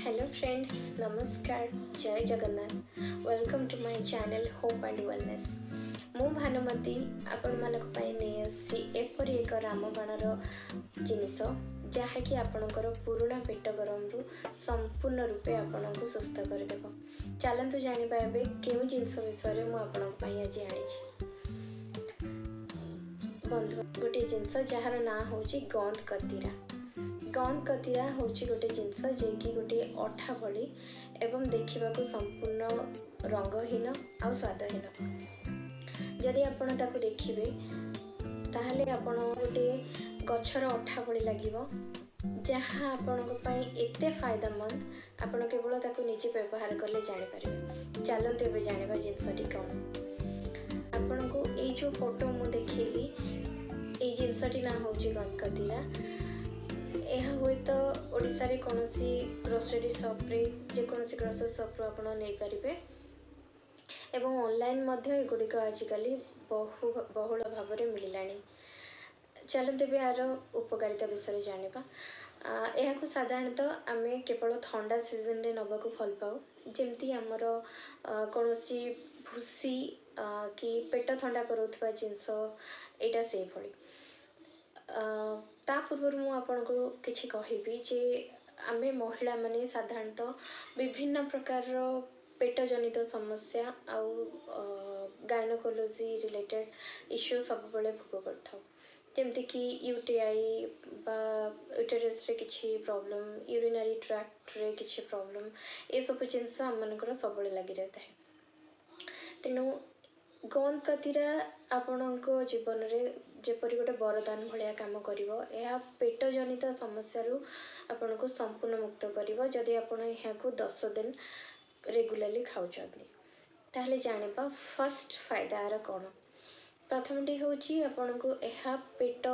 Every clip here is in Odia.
ହ୍ୟାଲୋ ଫ୍ରେଣ୍ଡସ୍, ନମସ୍କାର, ଜୟ Jagannath. Welcome to my channel Hope and Wellness. ମୁଁ ଭାନୁମତୀ ଆପଣମାନଙ୍କ ପାଇଁ ନେଇ ଆସିଛି ଏପରି ଏକ ରାମବାଣର ଜିନିଷ, ଯାହାକି ଆପଣଙ୍କର ପୁରୁଣା ପେଟ ଗରମରୁ ସମ୍ପୂର୍ଣ୍ଣ ରୂପେ ଆପଣଙ୍କୁ ସୁସ୍ଥ କରିଦେବ। ଚାଲନ୍ତୁ ଜାଣିବା ଏବେ କେଉଁ ଜିନିଷ ବିଷୟରେ ମୁଁ ଆପଣଙ୍କ ପାଇଁ ଆଜି ଆଣିଛି। ବନ୍ଧୁ, ଗୋଟିଏ ଜିନିଷ ଯାହାର ନାଁ ହେଉଛି ଗନ୍ଧ କତିରା। ଗନ୍ଧ କତିରା ହେଉଛି ଗୋଟେ ଜିନିଷ ଯିଏକି ଗୋଟିଏ ଅଠା ଭଳି ଏବଂ ଦେଖିବାକୁ ସମ୍ପୂର୍ଣ୍ଣ ରଙ୍ଗହୀନ ଆଉ ସ୍ୱାଦହୀନ। ଯଦି ଆପଣ ତାକୁ ଦେଖିବେ, ତାହେଲେ ଆପଣ ଗୋଟିଏ ଗଛର ଅଠା ଭଳି ଲାଗିବ, ଯାହା ଆପଣଙ୍କ ପାଇଁ ଏତେ ଫାଇଦାମନ୍ଦ, ଆପଣ କେବଳ ତାକୁ ନିଜେ ବ୍ୟବହାର କଲେ ଜାଣିପାରିବେ। ଚାଲନ୍ତୁ ଏବେ ଜାଣିବା ଜିନିଷଟି କ'ଣ। ଆପଣଙ୍କୁ ଏଇ ଯେଉଁ ଫଟୋ ମୁଁ ଦେଖେଇଲି, ଏଇ ଜିନିଷଟି ନାଁ ହେଉଛି ଗନ୍ଧକତିରା। ଏହା ହୁଏତ ଓଡ଼ିଶାରେ କୌଣସି ଗ୍ରୋସରୀ ସପ୍ରେ, ଯେକୌଣସି ଗ୍ରୋସରୀ ସପ୍ରୁ ଆପଣ ନେଇପାରିବେ ଏବଂ ଅନଲାଇନ୍ ମଧ୍ୟ ଏଗୁଡ଼ିକ ଆଜିକାଲି ବହୁଳ ଭାବରେ ମିଳିଲାଣି। ଚାଲନ୍ତୁ ଏବେ ଏହାର ଉପକାରିତା ବିଷୟରେ ଜାଣିବା। ଏହାକୁ ସାଧାରଣତଃ ଆମେ କେବଳ ଥଣ୍ଡା ସିଜନରେ ନେବାକୁ ଭଲ ପାଉ, ଯେମିତି ଆମର କୌଣସି ଭୁସି କି ପେଟ ଥଣ୍ଡା କରାଉଥିବା ଜିନିଷ, ଏଇଟା ସେଇଭଳି। ତା ପୂର୍ବରୁ ମୁଁ ଆପଣଙ୍କୁ କିଛି କହିବି ଯେ ଆମେ ମହିଳାମାନେ ସାଧାରଣତଃ ବିଭିନ୍ନ ପ୍ରକାରର ପେଟ ଜନିତ ସମସ୍ୟା ଆଉ ଗାଇନୋକୋଲୋଜି ରିଲେଟେଡ଼୍ ଇସ୍ୟୁ ସବୁବେଳେ ଭୋଗ କରିଥାଉ, ଯେମିତିକି ୟୁଟିଆଇ ବା ୟୁଟେରସ୍ରେ କିଛି ପ୍ରୋବ୍ଲେମ୍, ୟୁରିନାରୀ ଟ୍ରାକ୍ଟରେ କିଛି ପ୍ରୋବ୍ଲେମ୍, ଏସବୁ ଜିନିଷ ଆମମାନଙ୍କର ସବୁବେଳେ ଲାଗି ରହିଥାଏ। ତେଣୁ ଗନ୍ଧ କତିରା ଆପଣଙ୍କ ଜୀବନରେ ଯେପରି ଗୋଟେ ବରଦାନ ଭଳିଆ କାମ କରିବ। ଏହା ପେଟ ଜନିତ ସମସ୍ୟାରୁ ଆପଣଙ୍କୁ ସମ୍ପୂର୍ଣ୍ଣ ମୁକ୍ତ କରିବ, ଯଦି ଆପଣ ଏହାକୁ 10 ଦିନ ରେଗୁଲାରଲି ଖାଉଛନ୍ତି। ତାହେଲେ ଜାଣିବା ଫାର୍ଷ୍ଟ ଫାଇଦା ଏହାର କ'ଣ। ପ୍ରଥମଟି ହେଉଛି, ଆପଣଙ୍କୁ ଏହା ପେଟ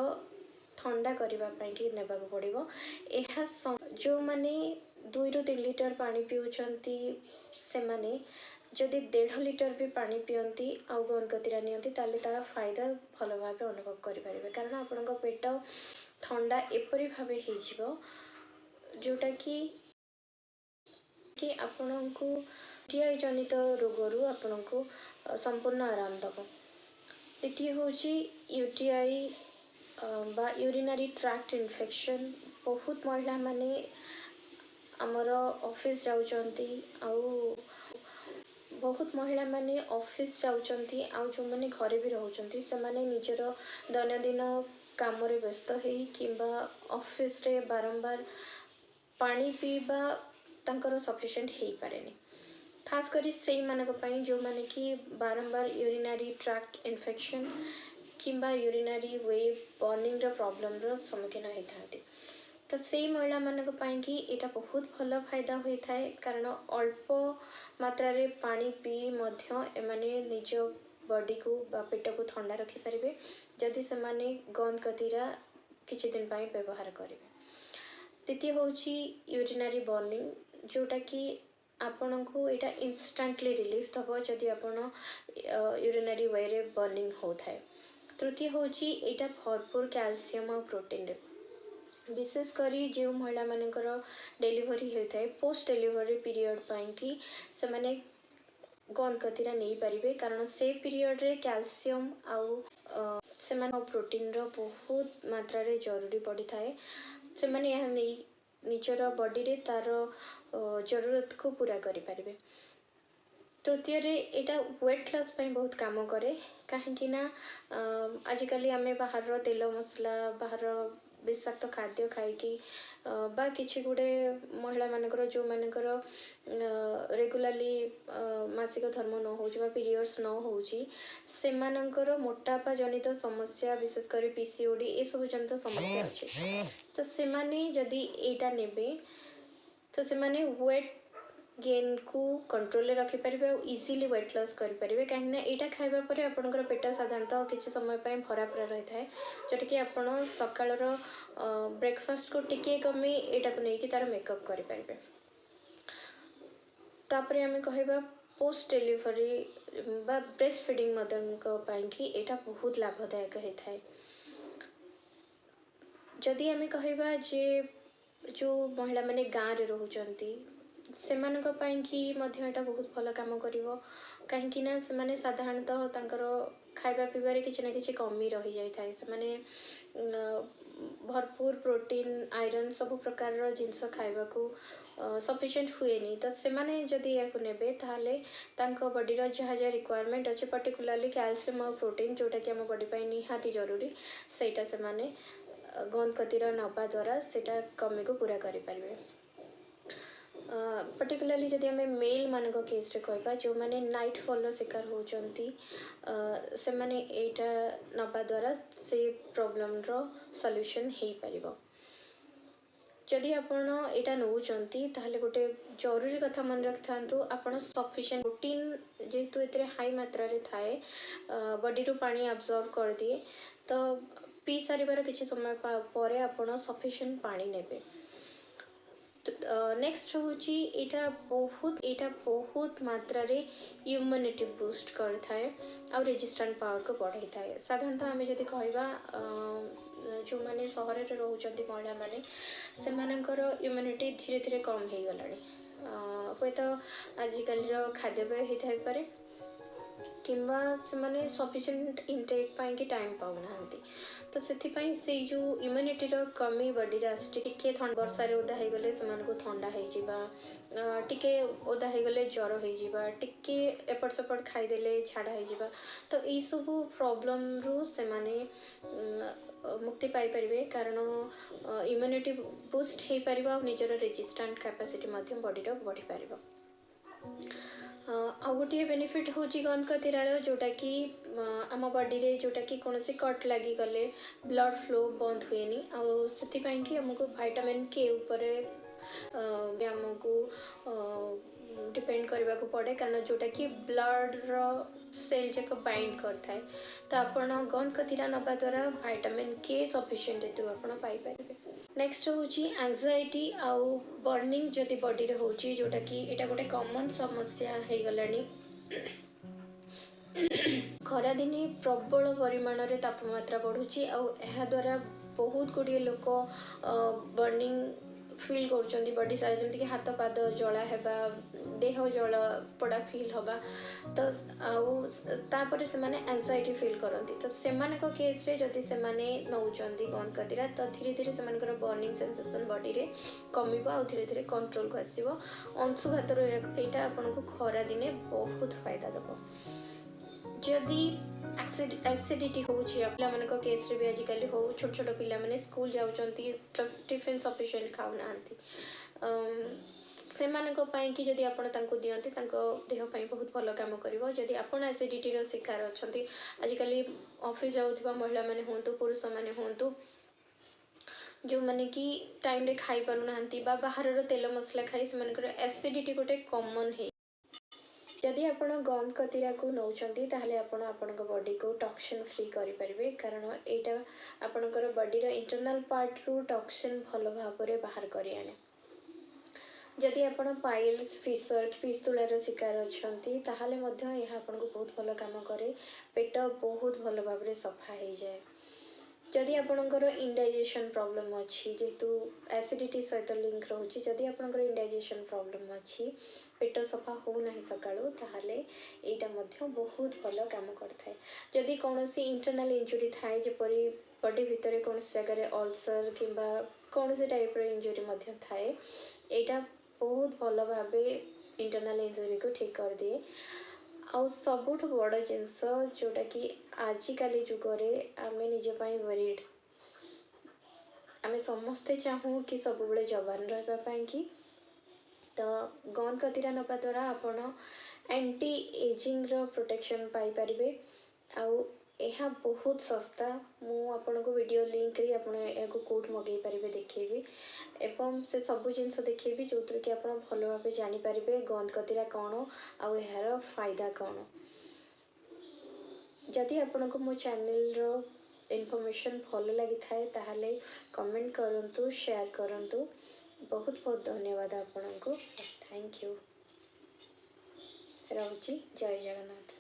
ଥଣ୍ଡା କରିବା ପାଇଁକି ନେବାକୁ ପଡ଼ିବ। ଏହା ଯେଉଁମାନେ 2ରୁ 3 ଲିଟର ପାଣି ପିଉଛନ୍ତି, ସେମାନେ ଯଦି 1.5 ଲିଟର ବି ପାଣି ପିଅନ୍ତି ଆଉ ଗନ୍ଧକତିରା ନିଅନ୍ତି, ତାହେଲେ ତା'ର ଫାଇଦା ଭଲ ଭାବେ ଅନୁଭବ କରିପାରିବେ, କାରଣ ଆପଣଙ୍କ ପେଟ ଥଣ୍ଡା ଏପରି ଭାବେ ହେଇଯିବ ଯେଉଁଟାକି କି ଆପଣଙ୍କୁ ୟୁଟିଆଇ ଜନିତ ରୋଗରୁ ଆପଣଙ୍କୁ ସମ୍ପୂର୍ଣ୍ଣ ଆରାମ ଦେବ। ଦ୍ୱିତୀୟ ହେଉଛି ୟୁଟିଆଇ ବା ୟୁରିନାରୀ ଟ୍ରାକ୍ଟ ଇନଫେକ୍ସନ୍। ବହୁତ ମହିଳାମାନେ ଆମର ଅଫିସ୍ ଯାଉଛନ୍ତି ଆଉ ବହୁତ ମହିଳାମାନେ ଅଫିସ୍ ଯାଉଛନ୍ତି ଆଉ ଯେଉଁମାନେ ଘରେ ବି ରହୁଛନ୍ତି, ସେମାନେ ନିଜର ଦୈନନ୍ଦିନ କାମରେ ବ୍ୟସ୍ତ ହେଇ କିମ୍ବା ଅଫିସରେ ବାରମ୍ବାର ପାଣି ପିଇବା ତାଙ୍କର ସଫିସିଏଣ୍ଟ ହେଇପାରେନି। ଖାସ କରି ସେଇମାନଙ୍କ ପାଇଁ ଯେଉଁମାନେ କି ବାରମ୍ବାର ୟୁରିନାରୀ ଟ୍ରାକ୍ଟ ଇନଫେକ୍ସନ୍ କିମ୍ବା ୟୁରିନାରୀ we ବର୍ଣ୍ଣିଂର ପ୍ରୋବ୍ଲେମର ସମ୍ମୁଖୀନ ହେଇଥାନ୍ତି। ତ ସେଇ ମହିଳାମାନଙ୍କ ପାଇଁକି ଏଇଟା ବହୁତ ଭଲ ଫାଇଦା ହୋଇଥାଏ, କାରଣ ଅଳ୍ପ ମାତ୍ରାରେ ପାଣି ପିଇ ମଧ୍ୟ ଏମାନେ ନିଜ ବଡ଼ିକୁ ବା ପେଟକୁ ଥଣ୍ଡା ରଖିପାରିବେ, ଯଦି ସେମାନେ ଗନ୍ଧ କତିରା କିଛି ଦିନ ପାଇଁ ବ୍ୟବହାର କରିବେ। ଦ୍ୱିତୀୟ ହେଉଛି ୟୁରିନାରୀ ବର୍ଣ୍ଣିଂ, ଯେଉଁଟାକି ଆପଣଙ୍କୁ ଏଇଟା ଇନଷ୍ଟାଣ୍ଟଲି ରିଲିଫ୍ ଦେବ, ଯଦି ଆପଣ ୟୁରିନାରୀ ୱେରେ ବର୍ଣ୍ଣିଂ ହେଉଥାଏ। ତୃତୀୟ ହେଉଛି, ଏଇଟା ଭରପୁର କ୍ୟାଲସିୟମ୍ ଆଉ ପ୍ରୋଟିନ୍ରେ। ବିଶେଷ କରି ଯେଉଁ ମହିଳାମାନଙ୍କର ଡେଲିଭରି ହୋଇଥାଏ, ପୋଷ୍ଟ ଡେଲିଭରି ପିରିୟଡ଼ ପାଇଁକି ସେମାନେ ଗନ୍ଧ କତିରା ନେଇପାରିବେ, କାରଣ ସେ ପିରିୟଡ଼ରେ କ୍ୟାଲସିୟମ୍ ଆଉ ସେମାନେ ପ୍ରୋଟିନ୍ର ବହୁତ ମାତ୍ରାରେ ଜରୁରୀ ପଡ଼ିଥାଏ। ସେମାନେ ଏହା ନେଇ ନିଜର ବଡ଼ିରେ ତା'ର ଜରୁରତକୁ ପୂରା କରିପାରିବେ। ତୃତୀୟରେ, ଏଇଟା ୱେଟ୍ ଲସ୍ ପାଇଁ ବହୁତ କାମ କରେ, କାହିଁକି ନା ଆଜିକାଲି ଆମେ ବାହାରର ତେଲ ମସଲା, ବାହାର ବିଷାକ୍ତ ଖାଦ୍ୟ ଖାଇକି ବା କିଛି ଗୁଡ଼େ ମହିଳାମାନଙ୍କର, ଯେଉଁମାନଙ୍କର ରେଗୁଲାରଲି ମାସିକ ଧର୍ମ ନ ହେଉଛି ବା ପିରିୟଡ଼୍ସ ନ ହେଉଛି, ସେମାନଙ୍କର ମୋଟାପା ଜନିତ ସମସ୍ୟା, ବିଶେଷ କରି ପିସିଓଡ଼ି ଏସବୁ ଜନିତ ସମସ୍ୟା ଅଛି। ତ ସେମାନେ ଯଦି ଏଇଟା ନେବେ, ତ ସେମାନେ ୱେଟ୍ ଗେନ୍କୁ କଣ୍ଟ୍ରୋଲରେ ରଖିପାରିବେ ଆଉ ଇଜିଲି ୱେଟ୍ ଲସ୍ କରିପାରିବେ, କାହିଁକିନା ଏଇଟା ଖାଇବା ପରେ ଆପଣଙ୍କର ପେଟ ସାଧାରଣତଃ କିଛି ସମୟ ପାଇଁ ଭରା ପୁରା ରହିଥାଏ, ଯେଉଁଟାକି ଆପଣ ସକାଳର ବ୍ରେକଫାଷ୍ଟକୁ ଟିକିଏ କମେଇ ଏଇଟାକୁ ନେଇକି ତା'ର ମେକଅପ୍ କରିପାରିବେ। ତାପରେ ଆମେ କହିବା ପୋଷ୍ଟ ଡେଲିଭରି ବା ବ୍ରେଷ୍ଟ ଫିଡ଼ିଂ ମଦରଙ୍କ ପାଇଁକି ଏଇଟା ବହୁତ ଲାଭଦାୟକ ହେଇଥାଏ। ଯଦି ଆମେ କହିବା ଯେ ଯେଉଁ ମହିଳାମାନେ ଗାଁରେ ରହୁଛନ୍ତି ସେମାନଙ୍କ ପାଇଁକି ମଧ୍ୟ ଏଇଟା ବହୁତ ଭଲ କାମ କରିବ, କାହିଁକି ନା ସେମାନେ ସାଧାରଣତଃ ତାଙ୍କର ଖାଇବା ପିଇବାରେ କିଛି ନା କିଛି କମି ରହିଯାଇଥାଏ। ସେମାନେ ଭରପୁର ପ୍ରୋଟିନ୍, ଆଇରନ୍, ସବୁ ପ୍ରକାରର ଜିନିଷ ଖାଇବାକୁ ସଫିସିଏଣ୍ଟ ହୁଏନି। ତ ସେମାନେ ଯଦି ଏହାକୁ ନେବେ, ତାହେଲେ ତାଙ୍କ ବଡ଼ିର ଯାହା ଯାହା ରିକ୍ୱାରମେଣ୍ଟ ଅଛି, ପର୍ଟିକୁଲାରଲି କ୍ୟାଲସିୟମ୍ ଆଉ ପ୍ରୋଟିନ୍, ଯେଉଁଟାକି ଆମ ବଡ଼ି ପାଇଁ ନିହାତି ଜରୁରୀ, ସେଇଟା ସେମାନେ ଗନ୍ଧକତିରା ନେବା ଦ୍ୱାରା ସେଇଟା କମିକୁ ପୂରା କରିପାରିବେ। ପର୍ଟିକୁଲାରଲି ଯଦି ଆମେ ମେଲ୍ମାନଙ୍କ କେସ୍ରେ କହିବା, ଯେଉଁମାନେ ନାଇଟ୍ ଫଲ୍ର ଶିକାର ହେଉଛନ୍ତି, ସେମାନେ ଏଇଟା ନେବା ଦ୍ୱାରା ସେ ପ୍ରୋବ୍ଲେମ୍ର ସଲ୍ୟୁସନ୍ ହେଇପାରିବ। ଯଦି ଆପଣ ଏଇଟା ନେଉଛନ୍ତି, ତାହେଲେ ଗୋଟେ ଜରୁରୀ କଥା ମନେ ରଖିଥାନ୍ତୁ, ଆପଣ ସଫିସିଏଣ୍ଟ ପ୍ରୋଟିନ୍, ଯେହେତୁ ଏଥିରେ ହାଇ ମାତ୍ରାରେ ଥାଏ, ବଡ଼ିରୁ ପାଣି ଆବଜର୍ବ କରିଦିଏ। ତ ପିଇ ସାରିବାର କିଛି ସମୟ ପରେ ଆପଣ ସଫିସିଏଣ୍ଟ ପାଣି ନେବେ। ନେକ୍ସଟ ହେଉଛି ଏଇଟା ବହୁତ ମାତ୍ରାରେ ଇମ୍ୟୁନିଟି ବୁଷ୍ଟ କରିଥାଏ ଆଉ ରେଜିଷ୍ଟାଣ୍ଟ ପାୱାରକୁ ବଢ଼ାଇଥାଏ। ସାଧାରଣତଃ ଆମେ ଯଦି କହିବା, ଯେଉଁମାନେ ସହରରେ ରହୁଛନ୍ତି ମହିଳାମାନେ, ସେମାନଙ୍କର ଇମ୍ୟୁନିଟି ଧୀରେ ଧୀରେ କମ୍ ହେଇଗଲାଣି। ହୁଏତ ଆଜିକାଲିର ଖାଦ୍ୟପେୟ ହେଇଥାଇପାରେ କିମ୍ବା ସେମାନେ ସଫିସିଏଣ୍ଟ ଇନଟେକ୍ ପାଇଁକି ଟାଇମ୍ ପାଉନାହାନ୍ତି। ତ ସେଥିପାଇଁ ସେଇ ଯେଉଁ ଇମ୍ୟୁନିଟିର କମି ବଡ଼ିରେ ଆସୁଛି, ଟିକେ ବର୍ଷାରେ ଓଦା ହେଇଗଲେ ସେମାନଙ୍କୁ ଥଣ୍ଡା ହେଇଯିବା, ଟିକେ ଓଦା ହେଇଗଲେ ଜ୍ୱର ହେଇଯିବା, ଟିକେ ଏପଟ ସେପଟ ଖାଇଦେଲେ ଝାଡ଼ା ହେଇଯିବା, ତ ଏଇସବୁ ପ୍ରୋବ୍ଲେମ୍ରୁ ସେମାନେ ମୁକ୍ତି ପାଇପାରିବେ, କାରଣ ଇମ୍ୟୁନିଟି ବୁଷ୍ଟ ହେଇପାରିବ ଆଉ ନିଜର ରେଜିଷ୍ଟାଣ୍ଟ କାପାସିଟି ମଧ୍ୟ ବଡ଼ିର ବଢ଼ିପାରିବ। ଆଉ ଗୋଟିଏ ବେନିଫିଟ୍ ହେଉଛି ଗନ୍ଧକତିରାର, ଯେଉଁଟାକି ଆମ ବଡ଼ିରେ ଯେଉଁଟାକି କୌଣସି କଟ୍ ଲାଗିଗଲେ ବ୍ଲଡ଼ ଫ୍ଲୋ ବନ୍ଦ ହୁଏନି ଆଉ ସେଥିପାଇଁକି ଆମକୁ ଭାଇଟାମିନ୍ କେ ଉପରେ ଆମକୁ ଡିପେଣ୍ଡ କରିବାକୁ ପଡ଼େ, କାରଣ ଯେଉଁଟାକି ବ୍ଲଡ଼ର ସେଲ୍ ଯାକ ବାଇଣ୍ଡ କରିଥାଏ। ତ ଆପଣ ଗନ୍ଧକତିରା ନେବା ଦ୍ୱାରା ଭାଇଟାମିନ୍ କେ ସଫିସିଏଣ୍ଟ ଏଥିରୁ ଆପଣ ପାଇପାରିବେ। ନେକ୍ସଟ ହେଉଛି ଆଙ୍ଗଜାଇଟି ଆଉ ବର୍ଣ୍ଣିଂ ଯଦି ବଡ଼ିରେ ହେଉଛି, ଯେଉଁଟାକି ଏଇଟା ଗୋଟେ କମନ୍ ସମସ୍ୟା ହେଇଗଲାଣି। ଖରାଦିନେ ପ୍ରବଳ ପରିମାଣରେ ତାପମାତ୍ରା ବଢ଼ୁଛି ଆଉ ଏହାଦ୍ୱାରା ବହୁତ ଗୁଡ଼ିଏ ଲୋକ ବର୍ଣ୍ଣିଂ ଫିଲ୍ କରୁଛନ୍ତି ବଡ଼ି ସାରା, ଯେମିତିକି ହାତ ପାଦ ଜଳା ହେବା, ଦେହ ଜଳା ପୋଡ଼ା ଫିଲ୍ ହେବା। ତ ଆଉ ତାପରେ ସେମାନେ ଆଙ୍ଗଜାଇଟି ଫିଲ୍ କରନ୍ତି। ତ ସେମାନଙ୍କ କେସ୍ରେ ଯଦି ସେମାନେ ନେଉଛନ୍ତି ଗନ୍ଧକତିରା, ତ ଧୀରେ ଧୀରେ ସେମାନଙ୍କର ବର୍ଣ୍ଣିଂ ସେନ୍ସେସନ୍ ବଡ଼ିରେ କମିବ ଆଉ ଧୀରେ ଧୀରେ କଣ୍ଟ୍ରୋଲକୁ ଆସିବ। ଅଂଶୁଘାତରୁ ଏଇଟା ଆପଣଙ୍କୁ ଖରାଦିନେ ବହୁତ ଫାଇଦା ଦେବ। ଯଦି ଆସିଡ଼ିଟି ହେଉଛି, ପିଲାମାନଙ୍କ କେସ୍ରେ ବି ଆଜିକାଲି ହଉ, ଛୋଟ ଛୋଟ ପିଲାମାନେ ସ୍କୁଲ ଯାଉଛନ୍ତି, ଟିଫିନ୍ ସଫିସିଏଣ୍ଟ ଖାଉନାହାନ୍ତି, ସେମାନଙ୍କ ପାଇଁକି ଯଦି ଆପଣ ତାଙ୍କୁ ଦିଅନ୍ତି, ତାଙ୍କ ଦେହ ପାଇଁ ବହୁତ ଭଲ କାମ କରିବ। ଯଦି ଆପଣ ଆସିଡ଼ିଟିର ଶିକାର ଅଛନ୍ତି, ଆଜିକାଲି ଅଫିସ୍ ଯାଉଥିବା ମହିଳାମାନେ ହୁଅନ୍ତୁ, ପୁରୁଷମାନେ ହୁଅନ୍ତୁ, ଯେଉଁମାନେ କି ଟାଇମ୍ରେ ଖାଇପାରୁନାହାନ୍ତି ବା ବାହାରର ତେଲ ମସଲା ଖାଇ ସେମାନଙ୍କର ଆସିଡ଼ିଟି ଗୋଟେ କମନ୍ ହେଇ, ଯଦି ଆପଣ ଗନ୍ଧକତିରାକୁ ନେଉଛନ୍ତି, ତାହେଲେ ଆପଣ ଆପଣଙ୍କ ବଡ଼ିକୁ ଟକ୍ସିନ୍ ଫ୍ରି କରିପାରିବେ, କାରଣ ଏଇଟା ଆପଣଙ୍କର ବଡ଼ିର ଇଣ୍ଟରନାଲ୍ ପାର୍ଟରୁ ଟକ୍ସିନ୍ ଭଲ ଭାବରେ ବାହାର କରି ଆଣେ। ଯଦି ଆପଣ ପାଇଲ୍ସ, ଫିସର, ଫିସ୍ତୁଲାର ଶିକାର ଅଛନ୍ତି, ତାହେଲେ ମଧ୍ୟ ଏହା ଆପଣଙ୍କୁ ବହୁତ ଭଲ କାମ କରେ। ପେଟ ବହୁତ ଭଲ ଭାବରେ ସଫା ହେଇଯାଏ। ଯଦି ଆପଣଙ୍କର ଇନଡାଇଜେସନ୍ ପ୍ରୋବ୍ଲେମ୍ ଅଛି, ଯେହେତୁ ଆସିଡ଼ିଟି ସହିତ ଲିଙ୍କ ରହୁଛି, ଯଦି ଆପଣଙ୍କର ଇନଡାଇଜେସନ୍ ପ୍ରୋବ୍ଲେମ୍ ଅଛି, ପେଟ ସଫା ହେଉନାହିଁ ସକାଳୁ, ତାହେଲେ ଏଇଟା ମଧ୍ୟ ବହୁତ ଭଲ କାମ କରିଥାଏ। ଯଦି କୌଣସି ଇଣ୍ଟରନାଲ୍ ଇଞ୍ଜୁରି ଥାଏ, ଯେପରି ବଡ଼ି ଭିତରେ କୌଣସି ଜାଗାରେ ଅଲସର୍ କିମ୍ବା କୌଣସି ଟାଇପ୍ର ଇଞ୍ଜୁରି ମଧ୍ୟ ଥାଏ, ଏଇଟା ବହୁତ ଭଲ ଭାବେ ଇଣ୍ଟରନାଲ୍ ଇଞ୍ଜୁରିକୁ ଠିକ୍ କରିଦିଏ। ଆଉ ସବୁଠୁ ବଡ଼ ଜିନିଷ, ଯେଉଁଟାକି ଆଜିକାଲି ଯୁଗରେ ଆମେ ନିଜ ପାଇଁ ୱରିଡ୍, ଆମେ ସମସ୍ତେ ଚାହୁଁ କି ସବୁବେଳେ ଯବାନ ରହିବା ପାଇଁକି, ତ ଗନ୍ଧକତିରା ନେବା ଦ୍ୱାରା ଆପଣ ଆଣ୍ଟି ଏଜିଂର ପ୍ରୋଟେକ୍ସନ୍ ପାଇପାରିବେ। ଆଉ ଏହା ବହୁତ ଶସ୍ତା। ମୁଁ ଆପଣଙ୍କୁ ଭିଡ଼ିଓ ଲିଙ୍କରେ ଆପଣ ଏହାକୁ କେଉଁଠୁ ମଗାଇ ପାରିବେ ଦେଖେଇବି ଏବଂ ସେ ସବୁ ଜିନିଷ ଦେଖେଇବି, ଯେଉଁଥିରେ କି ଆପଣ ଭଲ ଭାବେ ଜାଣିପାରିବେ ଗନ୍ଧକତିରା କ'ଣ ଆଉ ଏହାର ଫାଇଦା କ'ଣ। ଯଦି ଆପଣଙ୍କୁ ମୋ ଚ୍ୟାନେଲର ଇନଫର୍ମେସନ୍ ଭଲ ଲାଗିଥାଏ, ତାହେଲେ କମେଣ୍ଟ କରନ୍ତୁ, ସେୟାର କରନ୍ତୁ। ବହୁତ ବହୁତ ଧନ୍ୟବାଦ ଆପଣଙ୍କୁ। Thank you. ରହୁଛି। ଜୟ ଜଗନ୍ନାଥ।